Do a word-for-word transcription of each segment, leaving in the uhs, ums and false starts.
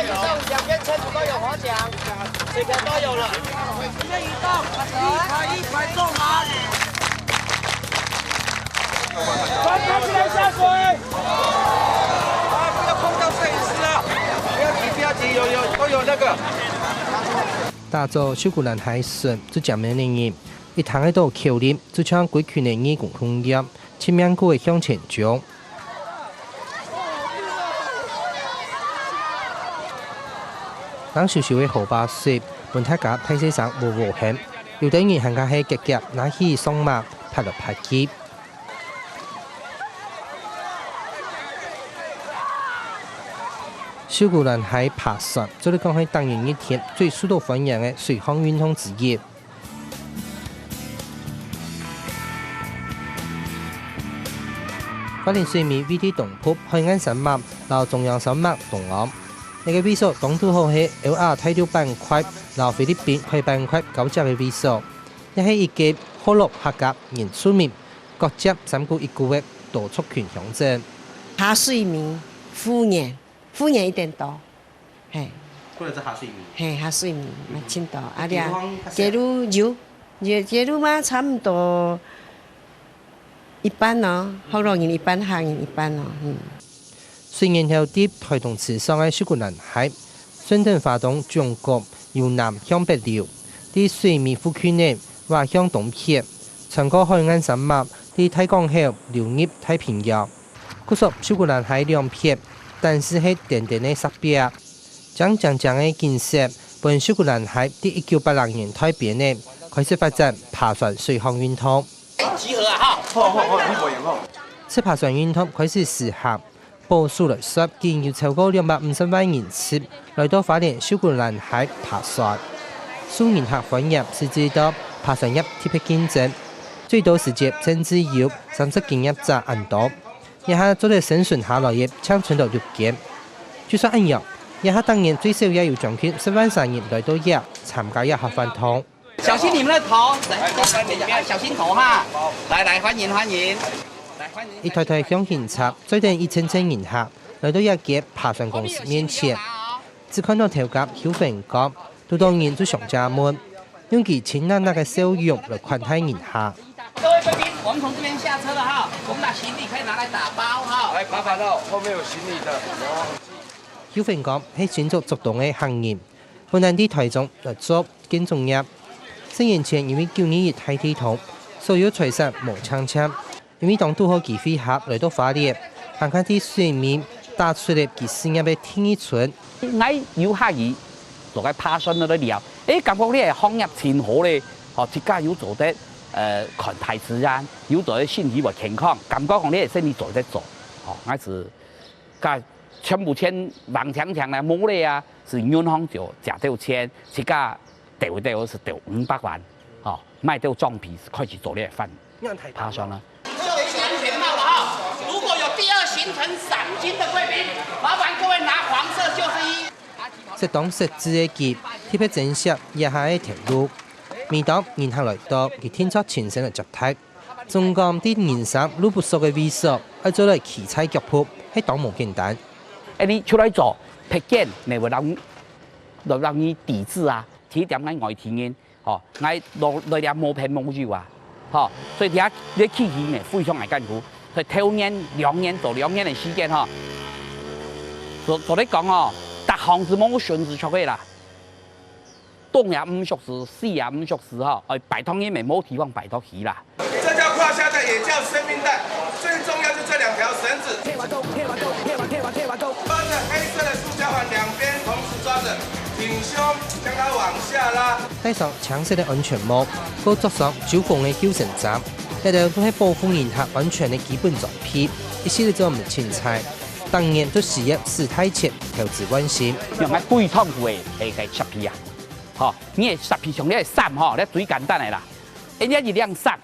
两边车子都有划桨，水果都有了。这边移动，一排一排坐满。船开起来下水。啊，不要碰到摄影师啊！不要急，不要急，有有都有那个。打造秀姑巒溪順，就正面个人，一聽得到口令，就像歸群个義工同樣，盡命个向前衝。 冷颼颼个河壩水，分大家大細聲嗚嗚喊，有兜人還較係遽遽拿起索嫲，拍來拍去。秀姑巒溪扒船，做得講係逐年熱天最受到歡迎个水上運動之一。 花蓮水面位在東部，海岸山脈摎中央山脈中央。這个位所當堵好係歐亞大陸板塊摎菲律賓海板塊交接个位所，也係一個部落客家原住民各接三姑一姑个多族群鄉鎮。下水面，湖源，湖源一定多，嘿。 可能係下水面。嘿，下水面，嗯哼。嘛盡多。啊，這地方較少。街路有，街，街路嘛，差毋多一半咯，福佬人一半，客人一半咯，嗯。水源頭在臺東池上个秀姑巒溪，順等花東縱谷由南向北流，在水面附近呢，斡向東撇，穿過海岸山脈，在大港口流入太平洋。 故所秀姑巒溪兩撇，單是係短短个石壁，靚靚靚个景色，分秀姑巒溪在一九八零年代邊呢，開始發展扒船水上運動。集合啊，哈！好，好，好，你無閒吼。自扒船運動開始時行，保守來說，已經有超過兩百五十萬人次來到花蓮秀姑巒溪扒船。受人客歡迎，使得扒船業特別競爭，最多時節甚至有三十幾業者恁多。 這下做得生存下來个，淨伸到六間。就算恁樣，這下逐年最少也有將近十萬儕人來到這參加這項活動。小心你們的頭，來，小心頭哈。來，來，歡迎，歡迎。來，歡迎。一台台廂型車，載等一陣陣人客，來到這間扒船公司面前。只看到頭家邱文剛， 堵到人就想借問，用佢親熱熱个笑容來款待人客。各位貴賓，我們從這邊下車了哈，我們把行李可以拿來打包哈。來，麻煩哦，後面有行李的。邱文剛係新竹竹東个客人，本來在臺中來做建築業。十年前因為九二一大地動，所有財產無淨淨， 因為當堵好機會下來到花蓮，還較在水面打出了佢事業个第二春。𠊎有客人做个扒船个來尞，誒，感覺這个行業真好咧，吼，自家又做得，呃，看大自然，又做得身體會健康，感覺講這个生意做得做，吼，𠊎係，該全部錢還淨淨咧，無咧啊，係銀行就借到錢，自家 鬥鬥係鬥五百萬，吼，買到裝備係開始做這个飯，扒船啊。安全帽了哈，如果有第二行程賞金的貴賓，麻煩各位拿黃色救生衣。適當設置个佢，特別珍惜這下个頭路。每當人客來到，佢定著親身來接待。總講在人生路不熟个位所，愛做來徛在腳步，係當無簡單。誒，你出來做，別間，你會讓，會讓你抵制啊，提點𠊎外地人。 吼，𠊎來，來這無朋無友啊，吼，所以這，這起起呢，非常个艱苦。所以頭年、兩年做兩年个時間吼，做，做得講哦，逐項係無順序出个啦。東也毋熟事，西也毋熟事吼，哎，拜託你們無地方拜託去啦。這叫胯下帶，也叫生命帶，最重要就這兩條繩子。抓著黑色的塑膠環，兩邊同時抓著，挺胸，將它往下拉。 戴上青色个安全帽，過著上周公个救生衫，這兜都係保護人客安全个基本裝備，一息仔做毋清彩，逐年都需要駛大錢投資換新。用个最痛苦个係，係設備啊！吼，你个設備像你个衫吼，這最簡單个啦。人家一領衫，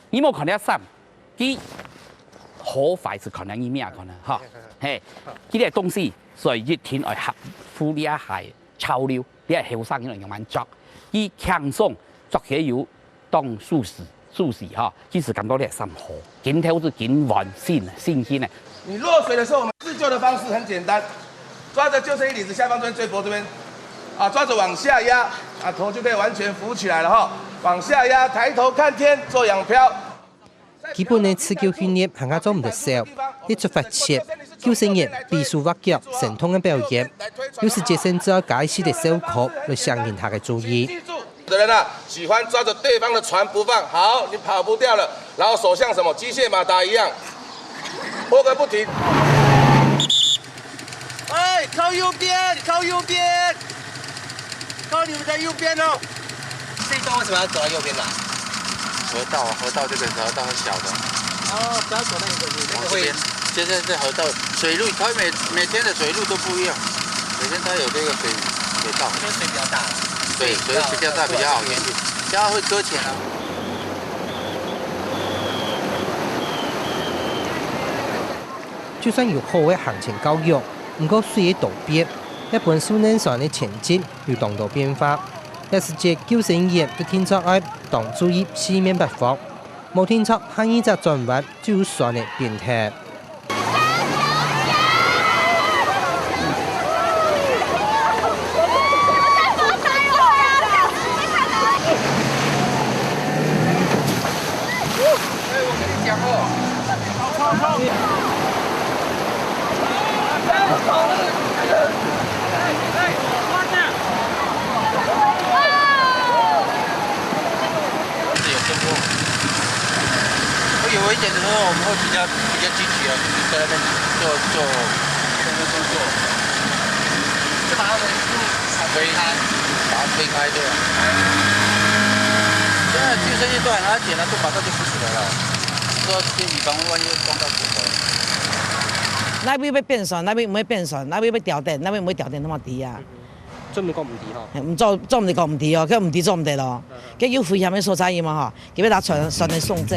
你無看這衫，佢好壞係看你面啊，可能吼，嘿，佢个東西，所以一定愛合乎這下个潮流。 這後生人仰般著，佢輕鬆著起來又當舒適，舒適吼，其實感覺這衫好，緊透就緊換新，新鮮个。你落水的時候，我們自救的方式很簡單，抓着救生衣领子下方这边，最薄这边，啊，抓着往下压，啊，头就可以完全浮起来了哈。往下压，抬头看天，做仰漂。基本个自救訓練還較做毋得少，一出發前，救生員比手畫腳，生動个表演，有時節甚至愛加一息个笑科來吸引人客个注意。 的人啊，喜欢抓着对方的船不放，好，你跑不掉了，然后手像什么机械马达一样，拖个不停。哎，靠右边，靠右边，靠你们的右边哦。这一段为什么要走到右边来？河道，河道这个河道很小的。哦，不要走那个，那个会。往这边，现在这河道水路，它每每天的水路都不一样，每天它有这个水水道。这边水比较大。对，水比较大比较好进去，这样会搁浅啊。就算有好个行前教育，毋過水个多變，也分受難船个前進有當多變化。這時節救生員就定著愛當注意四面八方，無定著下一隻轉彎 就有船个變態。是有时候，我有一点的时候，我们会比较比较积极啊，就是在那边做做，在那边做，就把他们推开，把他推开，对吧？现在救生员都很安全了，都马上就浮起来了，说天体防万一撞到骨头。哪位要變船，哪位毋會變船，哪位要調等，哪位毋會調等，那麼低啊。 做毋得講毋知吼。毋做做毋得講毋知哦，佢毋知做毋得咯。佢有危險个所在嘛吼，佢要拿船船來送走。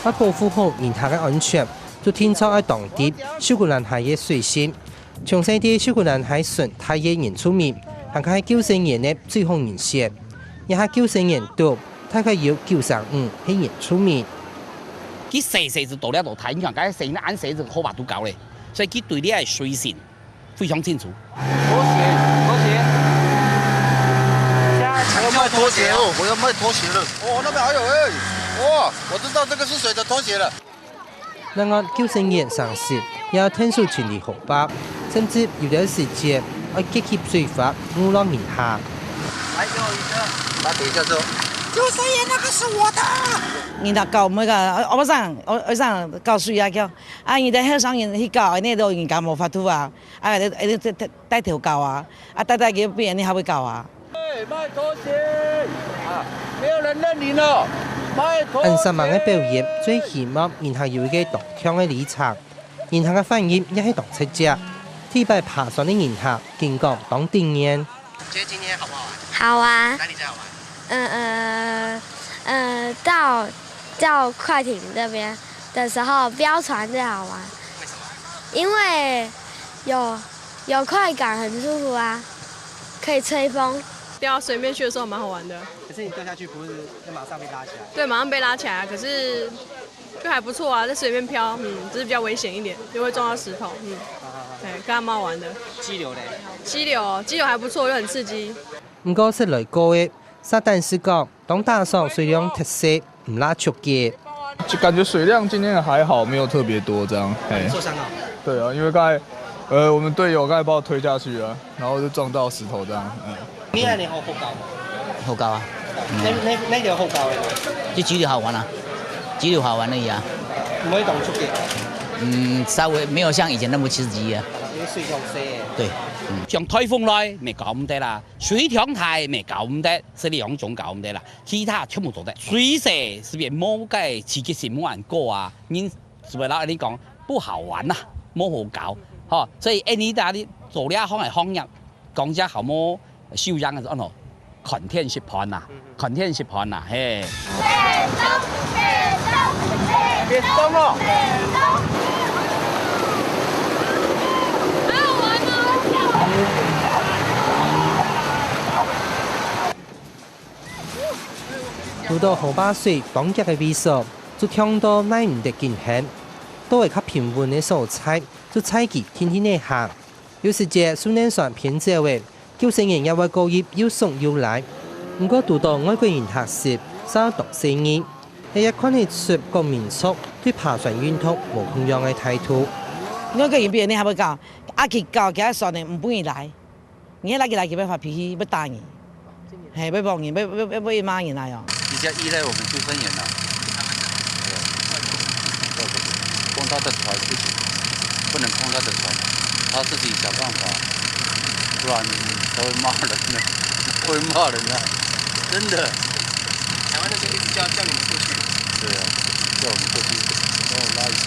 愛保護好人客个安全，就定著愛當知秀姑巒溪个水性。 從細在秀姑巒溪脣大个原住民，還較係救生員个最好人選。這下救生員肚，大概有九成五係原住民。佢細細就到這度大，你看，該細人恁細就好把度搞咧，所以佢對這个水性非常清楚。拖鞋，拖鞋。我要賣拖鞋哦，我要賣拖鞋了。哦，那邊還有，哎，哇，我知道這個是誰的拖鞋了。 另外，救生員常時也愛𢯭手清理河壩，甚至有兜時節愛擛起水花，誤落人下。來，給我一個。他等一下之後，救生員，那個是我的。人家教我們个，呃，學生，學生教水啊，叫啊，你等後生人去教，你老人家無法度啊，啊，你你帶帶頭教啊，啊，帶帶佢，別人你還會教啊。 哎，賣拖鞋！啊，沒有人認領了，賣拖鞋！恁煞猛个表演，最起碼人客有一個當暢个旅程，人客个反應也係當直接。第一擺爬山个人客，緊講當驚豔。覺得今天好不好玩？好玩。哪裡最好玩？嗯呃呃，到到快艇那邊的時候，飆船最好玩。為什麼？因為有有快感，很舒服啊。 可以吹風。掉到水面去的時候蠻好玩的。可是你掉下去不是就馬上被拉起來？對，馬上被拉起來啊，可是就還不錯啊，在水裡面漂，嗯，只是比較危險一點，就會撞到石頭，嗯，好好好。對，可還蠻好玩的。激流嘞？激流，激流還不錯，又很刺激。毋過識來過个，煞單係講，當打爽水量忒細， 毋罅出力。就感覺水量今天還好，沒有特別多這樣，嘿。受傷了？對啊，因為剛才，呃，我們隊友剛才把我推下去啊，然後就撞到石頭這樣，嗯。你恁樣好，好搞嗎？好搞啊。嗯。那那那條好搞的嗎？就激流好玩啊，激流好玩而已啊。毋會當出力。嗯，稍微沒有像以前那麼刺激啊。因為水量細。對，嗯。像颱風來，乜搞毋得啦，水量大，乜搞毋得，係兩種搞毋得啦。 其他全部做得。水勢係無个刺激性無恁高啊，人係會摎你講不好玩啊，無好搞，吼。所以恁呢，大家做這項个行業，講真好無，收成个時候，看天食飯啊，看天食飯啊，嘿。別動哦。堵到河壩水當急个位所，就強到耐毋得緊行。到位較平穩个所在，就載佢定定仔行。有時節，樹林線偏斜个，救生員也會過去又鬆又拉。毋過堵到外國人學習，煞當細義，這也看得出各民族對爬山運動無共樣个態度。外國人比你還會搞，啊，佢搞佢个船呢，毋分你來。 你拉佢拉佢，會發脾氣，會打人，嘿，會摸人，會會會會罵人來哦。比較依賴我們救生員呐。對啊，外国人碰他的船不行，不能碰他的船，他自己想辦法，不然他會罵人的，会骂人的，真的。台湾那边一直叫叫你们过去。对啊，叫我们过去，帮我拉一下。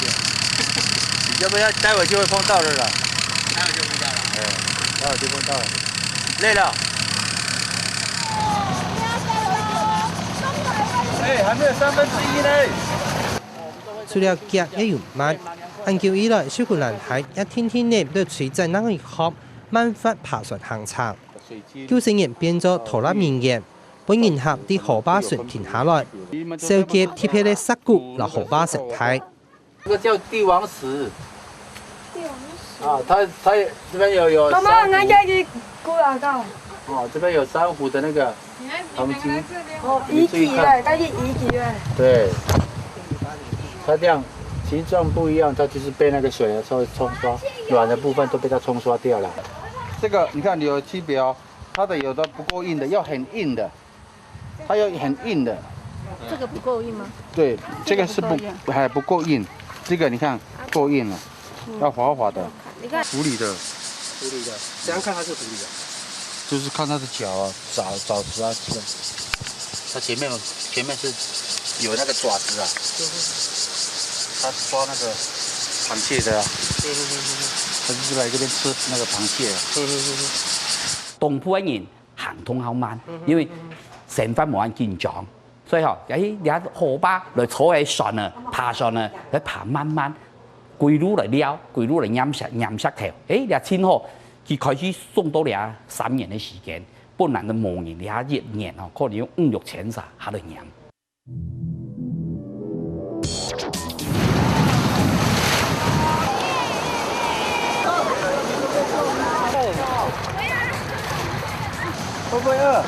你要不要？待会就会碰到了啦。待会就碰到了。哎，待会就碰到了。累了。哎，还没有三分之一呢。除了腳也有慢，恁久以來，秀姑崙溪也天天呢都隨在那一項慢法爬山行程。救生員變做拖拉人員，分人客在河壩脣停下來，紹介特別个石鼓摎河壩生態。这个叫帝王石。帝王石。啊，它它这边有有珊瑚。妈妈，俺家己过来到。哦，这边有珊瑚的那个痕迹。哦，遗迹了，它是遗迹了。对，它这样形状不一样，它就是被那个水啊稍微冲刷，软的部分都被它冲刷掉了。这个你看有区别哦，它的有的不够硬的，要很硬的。 它要很硬的。这个不够硬吗？对，这个是不这个不够硬。还不够硬，这个你看够硬了，要滑滑的。你看，狐狸的，狐狸的，怎样看它是狐狸的？就是看它的脚啊，爪爪子啊，这个。它前面有前面是有那个爪子啊，它抓那个螃蟹的啊，它就是来这边吃那个螃蟹啊。东部个人 行动好慢，因为生活无恁紧张，所以吼，哎，你看河壩来坐个船呢，爬山呢，来爬慢慢，归路来尞，归路来拈石拈石头，哎，你看真好，佢开始送到你看三年个时间，本来都无人，你看一年吼，可能有五六千只下来拈。 会不会饿？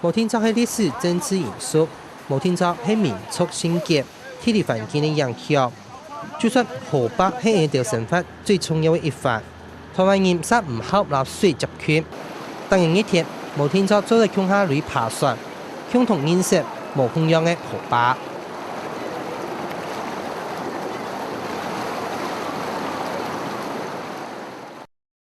无定着系历史政治因素，无定着系民族性格、地理环境个影响。就算河壩系𠊎兜生活最重要个一环， 台灣人煞毋好摎水接近。逐日日天，無定著做得共下來爬山，共同認識無共樣个河壩。